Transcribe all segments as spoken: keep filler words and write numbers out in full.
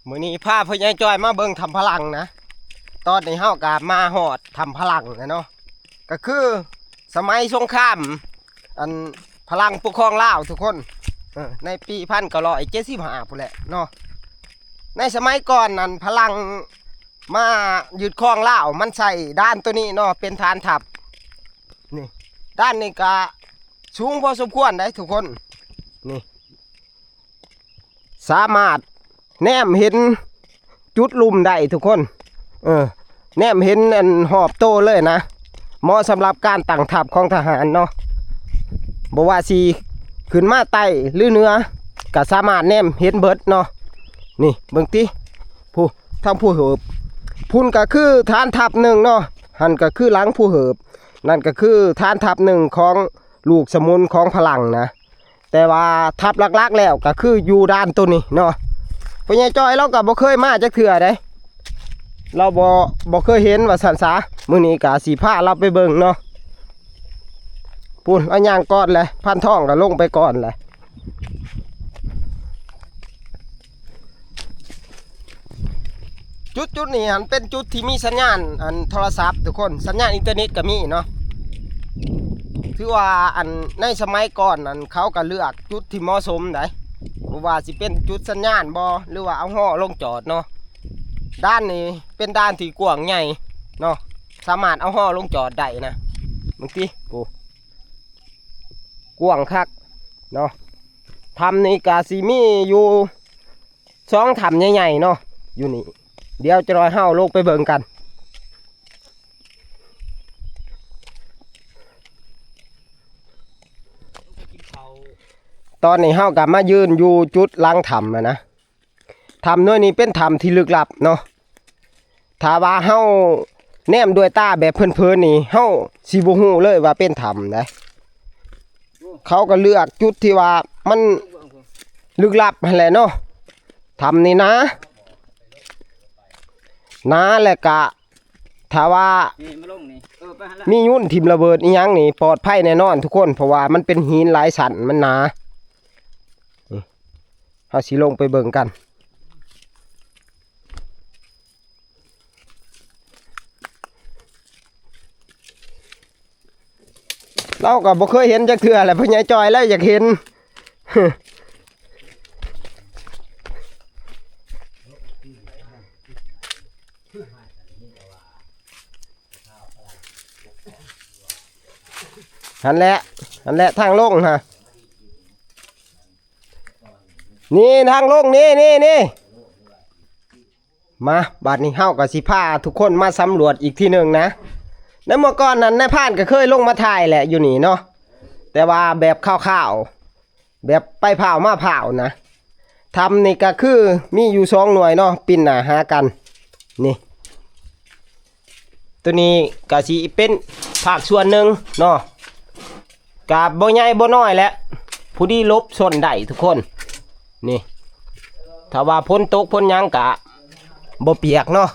มื้อนี้พาพ่อใหญ่จ้อยมาเบิ่งถ้ำพลังนะ ตอนนี้เฮาก็มาฮอดถ้ำพลังแล้วเนาะ ก็คือสมัยสงคราม อัน พลังปกครองลาวทุกคน เออ ในปีพันเก้าร้อยเจ็ดสิบห้าพู้นแหละเนาะ ในสมัยก่อนนั้นพลังมายึดครองลาว มันใช้ด่านตัวนี้เนาะ เป็นฐานทัพ นี่ ด่านนี้ก็สูงพอสมควรได้ทุกคน นี่ สามารถแนมเห็นจุดลุ่มได้ทุกคน เออ แนมเห็นอันฮอบโตเลยนะ เหมาะสำหรับการตั้งทัพของทหารเนาะ บ่ว่าสิขึ้นมาใต้หรือเหนือ ก็สามารถแนมเห็นเบิดเนาะ นี่เบิ่งติ ผู้ ทางผู้เหิบ พุ้นก็คือฐานทัพหนึ่งเนาะ หั้นก็คือหลังผู้เหิบ นั่นก็คือฐานทัพหนึ่งของลูกสมุนของพลังนะ แต่ว่าทัพหลักๆแล้วก็คืออยู่ด่านตัวนี้เนาะ พ่อใหญ่จ้อยเราก็บ่เคยมาจักเทื่อเด้ เราบ่ บ่เคยเห็นว่าซั่นซะ มื้อนี้ก็สิพาเราไปเบิ่งเนาะ พู้น เอาย่างก่อนเลย พันทองก็ลงไปก่อนเลย จุดจุดนี้หั้นเป็นจุดที่มีสัญญาณอันโทรศัพท์ทุกคน สัญญาณอินเทอร์เน็ตก็มีเนาะ ถือว่าอันในสมัยก่อนนั้นเขาก็เลือกจุดที่เหมาะสมได้ บ่ว่าสิเป็นจุดสัญญาณบ่ หรือว่าเอาฮอลงจอดเนาะ ด่านนี้เป็นด่านที่กว้างใหญ่เนาะ สามารถเอาฮอลงจอดได้นะ เบิ่งติ โอ้ กว้างคักเนาะ ถ้ำนี่ก็สิมีอยู่สองถ้ำใหญ่ๆเนาะ อยู่นี่ เดี๋ยวจะรอยเฮาลงไปเบิ่งกัน ตอนนี้เฮาก็มายืนอยู่จุดหลังถ้ำแล้วนะ ถ้ำหน่วยนี้เป็นถ้ำที่ลึกลับเนาะ ถ้าว่าเฮาแนมด้วยตาแบบเพลินๆนี่ เฮาสิบ่ฮู้เลยว่าเป็นถ้ำใด เขาก็เลือกจุดที่ว่ามันลึกลับหั้นแหละเนาะ ถ้ำนี่หนา หนา และกะ ถ้าว่า นี่มาลงนี่ เออ ไปหั่นละ มียุ่นถิ่มระเบิดอีหยังนี่ ปลอดภัยแน่นอนทุกคน เพราะว่ามันเป็นหินหลายชั้น มันหนา นี่ เฮาสิลงไปเบิ่งกัน เราก็บ่เคยเห็นจักเทื่อแหละ พ่อใหญ่จ้อยแล้วอยากเห็น หั้นแหละ หั้นแหละทางลงฮะ นี่ทางลง นี่ นี่ นี่ มา บัดนี้เฮาก็สิพาทุกคนมาสำรวจอีกทีหนึ่งนะ ในเมื่อก่อนนั้นนายพรานก็เคยลงมาถ่ายแหละอยู่นี่เนาะ แต่ว่าแบบคร่าวๆ แบบไปพร้าวมาพร้าวนะ ถ้ำนี่ก็คือมีอยู่สองหน่วยเนาะ ปิ่นหน้าหากัน นี่ ตัวนี้ก็สิเป็นภาคส่วนหนึ่งเนาะ ก็บ่ใหญ่บ่น้อยแหละ พอดีหลบซ่อนได้ทุกคน นี่ ถ้าว่าฝนตกฝนหยังก็บ่เปียกเนาะ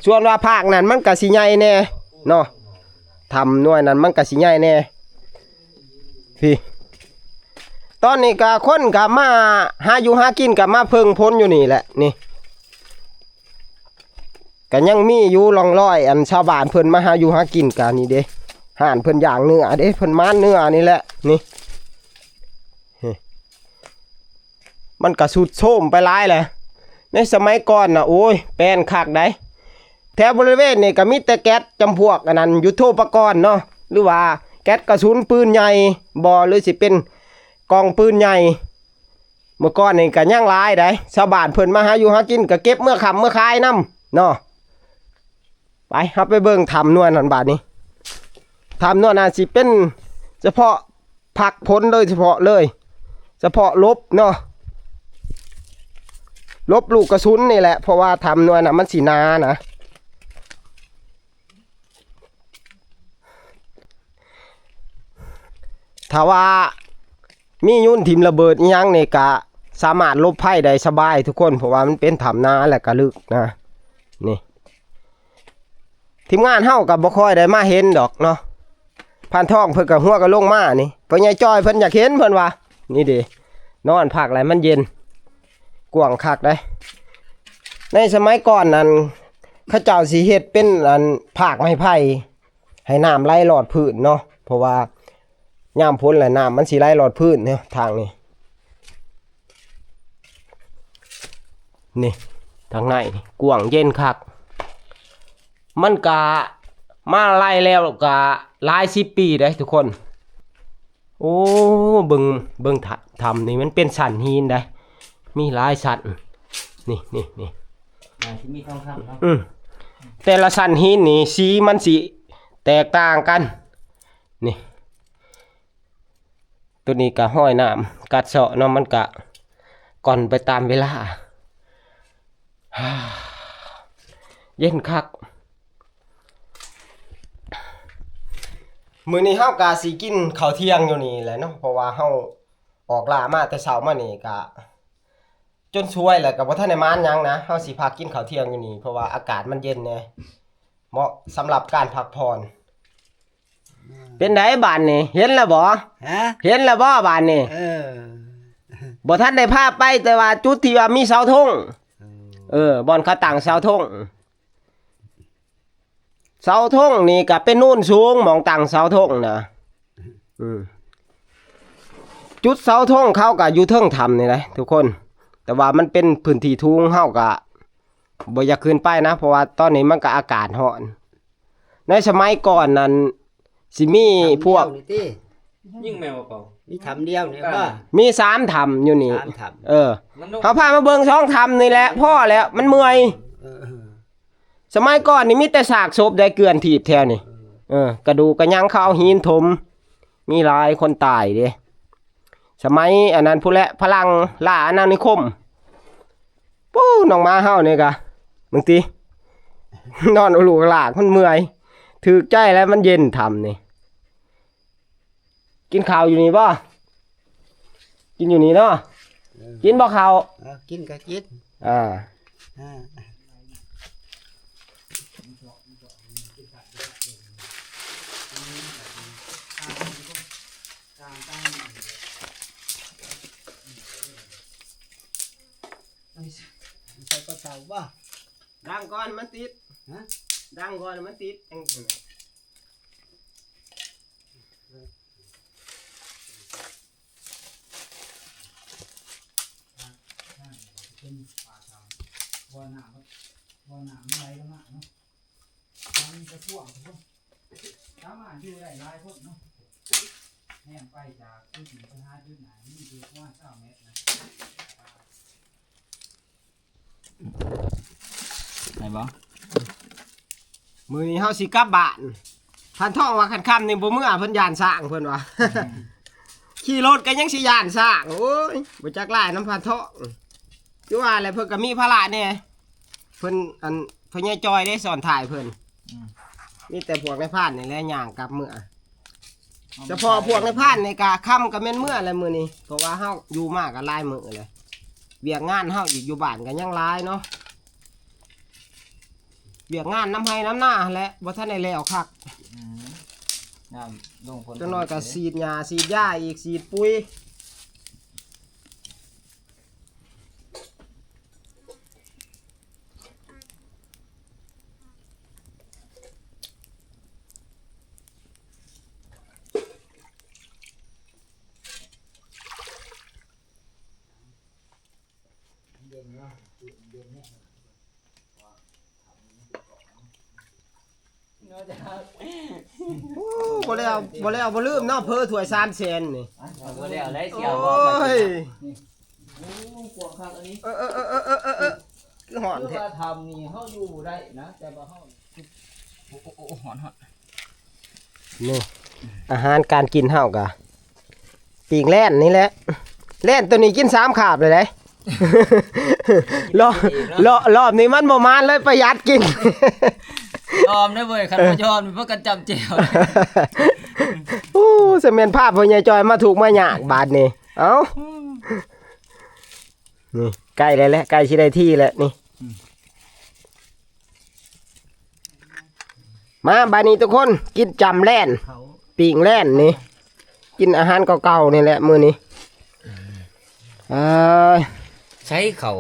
ส่วนว่าภาคนั้นมันก็สิใหญ่แน่เนาะ ถ้ำหน่วยนั้นมันก็สิใหญ่แน่ พี่ ตอนนี้ก็คนก็มาหาอยู่หากินก็มาเพิ่งพ้นอยู่นี่แหละ นี่ ก็ยังมีอยู่ร่องรอยอันชาวบ้านเพิ่นมาหาอยู่หากินกันนี่เด้ ฮ้านเพิ่นย่างเนื้อเด้ เพิ่นหมานเนื้อนี่แหละ นี่ มันก็ทรุดโทรมไปหลายแหละ ในสมัยก่อนน่ะ โอ้ย แปลนคักได๋ แถวบริเวณนี่ก็มีแต่แก๊สจำพวกอันนั้น ยุทโธปกรณ์เนาะ หรือว่าแก๊สกระสุนปืนใหญ่บ่ หรือสิเป็นกล่องปืนใหญ่ เมื่อก่อนนี่ก็ยังหลายได๋ ชาวบ้านเพิ่นมาหาอยู่หากินก็เก็บเมือค้ำเมือขายนำเนาะ ไป เฮาไปเบิ่งถ้ำหน่วยนั้นบาดนี้ ถ้ำหน่วยนั้นสิเป็นเฉพาะพักฝนโดยเฉพาะเลย เฉพาะหลบเนาะ หลบลูกกระสุนนี่แหละ เพราะว่าถ้ำหน่วยน่ะมันสิหนานะ ถ้าว่ามียุ่นถิ่มระเบิดอีหยังนี่ก็สามารถหลบภัยได้สบายทุกคน เพราะว่ามันเป็นถ้ำหนาและก็ลึกนะ นี่ ทีมงานเฮาก็บ่ค่อยได้มาเห็นดอกเนาะ พรานทองเพิ่นก็หัวก็ลงมานี่ พ่อใหญ่จ้อยเพิ่นอยากเห็นเพิ่นว่า นี่เด้ นอนพักแล้วมันเย็น กว้างคักเด้ ในสมัยก่อนนั้น เขาเจ้าสิเฮ็ดเป็นอันพากไม้ไผ่ ให้น้ำไหลลอดพื้นเนาะ เพราะว่ายามฝนแหละน้ำมันสิไหลลอดพื้นเนี่ย ทางนี้ นี่ ทางในนี่กว้างเย็นคัก มันกะมาไล่แล้วกะหลายสิบปีเด้ทุกคน โอ้ เบิ่ง เบิ่งถ้ำ ถ้ำนี่มันเป็นสันหินได้ มีหลายสัน นี่ นี่ นี่ อ่าที่มีทองคำเนาะ อืม แต่ละสันหินนี่สีมันสิแตกต่างกัน นี่ ตัวนี้กะห้อยน้ำกัดเซาะเนาะ มันกะก่อนไปตามเวลา เย็นคัก มื้อนี้เฮากะสิกินข้าวเที่ยงอยู่นี่แหละเนาะ เพราะว่าเฮาออกล่ามาแต่เช้ามานี่กะ จนสวยแล้วกะบ่ทันได้หมานหยังนะ เฮาสิพักกินข้าวเที่ยงอยู่นี่ เพราะว่าอากาศมันเย็นแน่ เหมาะสำหรับการพักผ่อน เป็นไดบาดนี่ เห็นแล้วบ่ ฮะ เห็นแล้วบ่บาดนี่ เออ บ่ทันได้พาไป แต่ว่าจุดที่ว่ามีเสาธง เออ เออ บ่อนเขาตั้งเสาธง เสาธงนี่กะเป็นโนนสูง หม่องตั้งเสาธงนะ อืม จุดเสาธงเขากะอยู่เทิงถ้ำนี่แหละทุกคน แต่ว่ามันเป็นพื้นที่สูง เฮากะบ่อยากขึ้นไปนะ เพราะว่าตอนนี้มันกะอากาศร้อน ในสมัยก่อนนั้นสิมีพวก ถ้ำเดียนี่ติ ยิ่งแมวเปล่า มีถ้ำเดียวนี่บ่ มีสามถ้ำอยู่นี่ สามถ้ำ เออ มันต้อง เฮาพามาเบิ่งสองถ้ำนี่แหละ พอแล้ว มันเมื่อย เออเออ สมัยก่อนนี่มีแต่ซากศพได้เกลื่อนถีบแถวนี่ เออ กระดูกกระหยังเขาเอาหินถม มีหลายคนตายเด้ สมัยอันนั้นพุ้นแหละ พลังล่าอาณานิคม ปู้ น้องหมาเฮานี่กะ บางที นอนอุลุกลาก มันเมื่อย ถืกใจแล้ว มันเย็นถ้ำนี่ กินข้าวอยู่นี่บ่ กินอยู่นี่เนาะ กินบ่ข้าว เออกินก็กิน อ่า อ่า ใส่กระเป๋าบ่ ดังก่อนมันติด ฮะ ดังก่อนมันติด เป็นป่าชาวบ่อน้ำบ่อน้ำมันไหลลงมาเนาะมันจะท่วมสามารถอยู่ได้หลายคนเนาะแห้งไปจากจุดนี้ไปหาจุดไหนนี่คือประมาณเก้าเมตรนะ ไหนบ่ มื้อนี้เฮาสิกลับบ้าน พันทองว่าคันค่ำนี่บ่เมือ เพิ่นย่านช้างเพิ่นว่า ขี่รถก็ยังสิย่านช้าง โอ้ย บ่จักหลายนำพันทอง คือว่าแหละ เพิ่นก็มีภาระแหน่ เพิ่นอันพ่อใหญ่จอยได้สอนถ่ายเพิ่น มีแต่พวกนายพรานนี่แหละย่างกลับเมือ เฉพาะพวกนายพรานนี่กะค่ำก็แม่นเมือแล้วมื้อนี้ เพราะว่าเฮาอยู่มาก็หลายมื้อแล้ว เวียกงานเฮาอีกอยู่บ้านก็ยังหลายเนาะ เวียกงานนำไร่นำนาหั้นแหละ บ่ทันได้แล้วคัก อืมน้ำลงฝน จักหน่อยก็ฉีดหญ้าฉีดยาอีก ฉีดปุ๋ย โอ้ บ่แล้ว บ่แล้ว บ่ลืมเนาะ เพิ่นถ้วยสามแสนนี่ เอาบ่แล้วได้เสีย โอ้ บ่ไป ย โอ้กว้างคักอันนี้ เออ เออ เออ เออ เออ เออ คือฮ้อน คือ แท้ ว่าทำนี่เฮาอยู่บ่ได้นะ แต่ว่าเฮา โอ้โอ้โอ้ฮ้อนฮ้อน นี่ อาหารการกินเฮากะ ปิ้งแล่นนี่แหละ แล่นตัวนี้กินสามคาบเลยเด้ รอบ รอบ รอบนี้มันบ่หมานเลย ประหยัดกิน ยอมได้เว้ย คันบ่ยอมนี่พวกกันจำแจว โอ้ สะแม่นพาพ่อใหญ่จอยมาทุกข์มายากบาดนี้ เอ้า นี่ ใกล้แล้วแหละ ใกล้สิได้ที่แล้วนี่ มาบาดนี้ทุกคน กินจำแล่น เขา ปิ้งแล่นนี่ กินอาหารเก่าๆนี่แหละมื้อนี้ เอ้ย ใช้เขา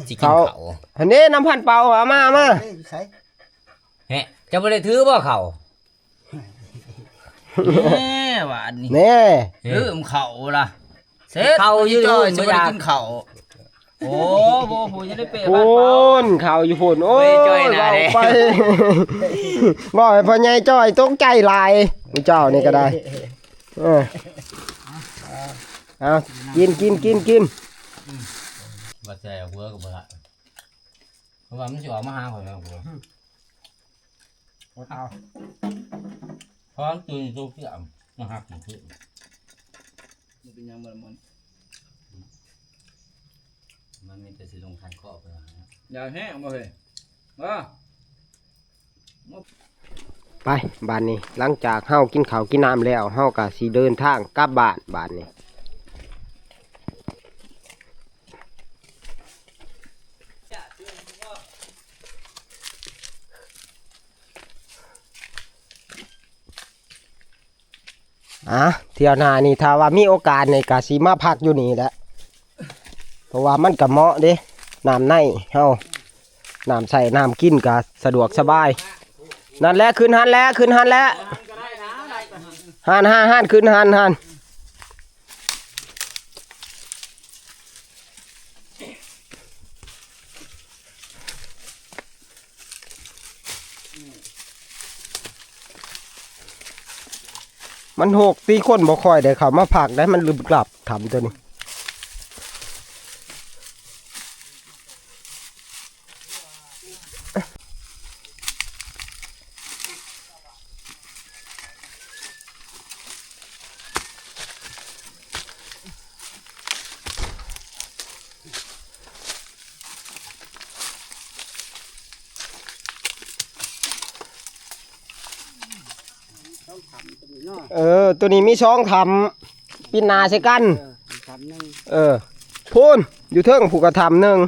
สิกินเขา เขา หันเด้น้ำพันเปาเอามาเอามา เอ้ยใส่ แฮะ เจ้าบ่ได้ถือบ่เขา แน่หวานนี่ แน่ เริ่มเขาละ เสร็จ เขาอยู่ จ่อย บ่อยาก สิบ่ได้กินเขา โอ้โห ผู้จะได้เปะ พูนเขาอยู่พูน โอ้ย เว้ยจ่อยหน้า เว้า เด้ ไป บอกให้พ่อใหญ่จ่อยตกใจหลาย เจ้านี่ก็ได้ เออ เอา กิน กิน กิน กิน ว่าแซ่บเวอร์ก็บ่ละ เพราะว่ามันสิออกมาหาข่อยแล้ว อดเอา เพราะมันตื่นตัวเสียมมาหักอยู่ที่ มันเป็นยังบ่ละมัน มันมีแต่สิลงคันคอไปหา อย่าแห้งบ่เฮ้ย ว่า ไป บาดนี้ หลังจากเฮากินข้าวกินน้ำแล้ว เฮาก็สิเดินทางกลับบ้าน บาดนี้ อ่ะ เที่ยวหน้านี่ ถ้าว่ามีโอกาสนี่ก็สิมาพักอยู่นี่แหละ เพราะว่ามันก็เหมาะเด้ น้ำในเฮา น้ำใส่น้ำกินก็สะดวกสบาย นั่นแหละ ขึ้นหันแหละ ขึ้นหันแหละ หัน หัน หัน ขึ้นหัน หัน มันหก สี่คนบ่ค่อยได้เข้ามาพักได้ มันลึกลับถ้ำตัวนี้ เออ ตัวนี้มีสองถ้ำ ปิดหน้าใส่กัน เออ ถ้ำหนึ่ง เออ พูน อยู่เทิงผู้กระถ้ำหนึ่ง